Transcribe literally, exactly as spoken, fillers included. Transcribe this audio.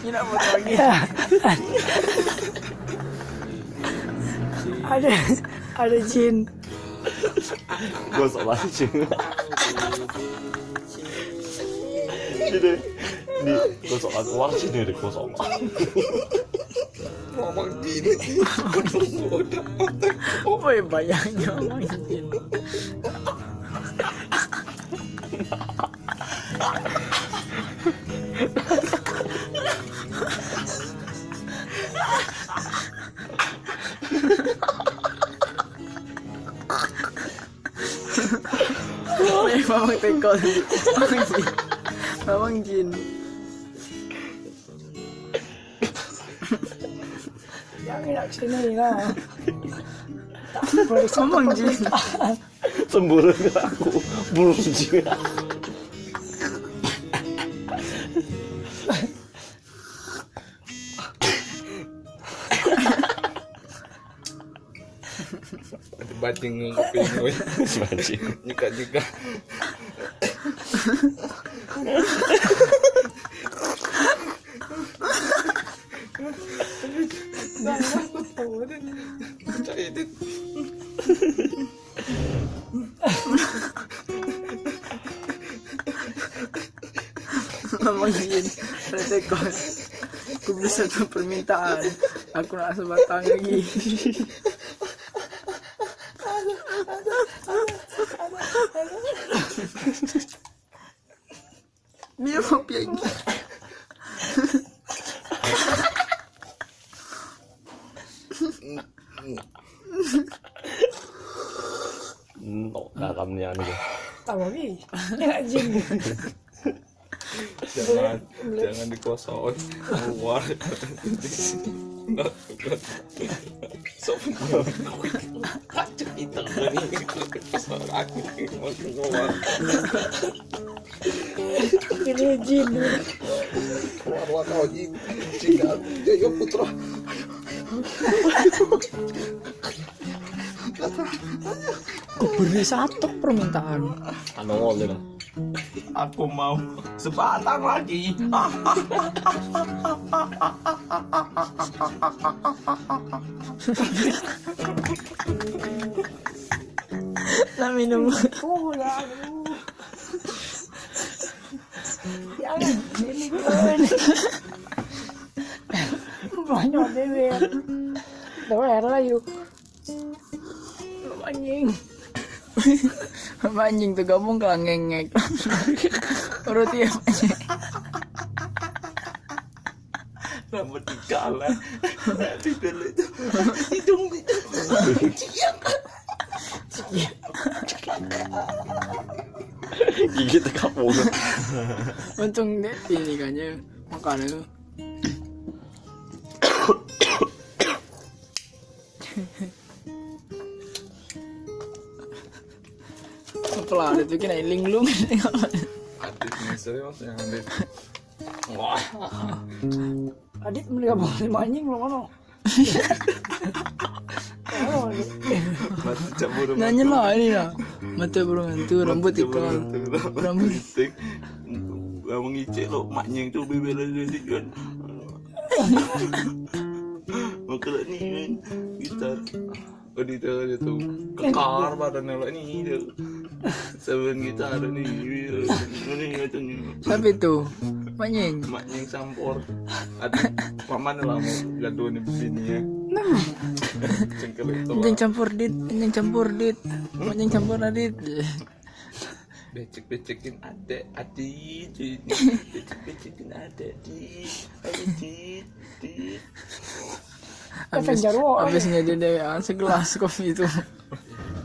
Ini apa lagi? Ada, ada jin. Gosok lagi jin. Sini. Ni, gosok aku, wah, sini deh, gosok. Mamang jin. Oi, bayangnya mamang jin. Eh, mamang tekol. Mamang jin. Mamang jin. Yang enak sini lah. Mamang jin. Semburu aku, burung jin. Ada bajing ngeping, weh. Bajing. Nyika-nyika. Dah, dah, aku tahu dah ni. Cak itu. Mamang jin, rete kau. Ku beli satu permintaan. Aku nak sebatang lagi. Dia mau pian. No, dalamnya ni. Tahu ni. Enak jin. Jangan, jangan dikosong. Keluar. Sop. Kacau itu ni. Aku ni mau keluar. Ini jin. Keluar, keluar kau, jin. Jin, jaya putra. Ku beri satu permintaan. Anu, boleh lah. Aku mau sebatang lagi. Nak minum. Oh, ya. Yang ini pun. Banyak dewek. Dewek lah, yuk. Anjing. Anjing tu gabung ke ngengek. Roti apa anjing? Rambut tiga lah. Tiga lah itu. Hidung itu. Gigi terkapung. Untung dia ini kan ya. Makan itu. Apalah, Adit bikin ai linglung. Adit ni serius yang Adit. Wah. Adit melihat bang si Manying lo mano. Mati campur. Nanya lah ini lah. Mata burung hantu, rambut ikal. Rambut. Rambut icek lo, Manying tu bebel aja sih kan. Maka ni kan gitar. Oh, di tengah dia tu. Kekar badan dia ni dia. Seven gitar ni. Ni macam ni. Siapa itu? Manying. Manying campur. Ada paman lah mau gaduh ni bini ya. Cengkel itu. Manying campur dit, manying campur dit. Manying campur adit. Becek-becekin adek, adit. Becek-becekin adek, adit. Adit, adit. Habis, habisnya dia, dia, ah, segelas kopi itu.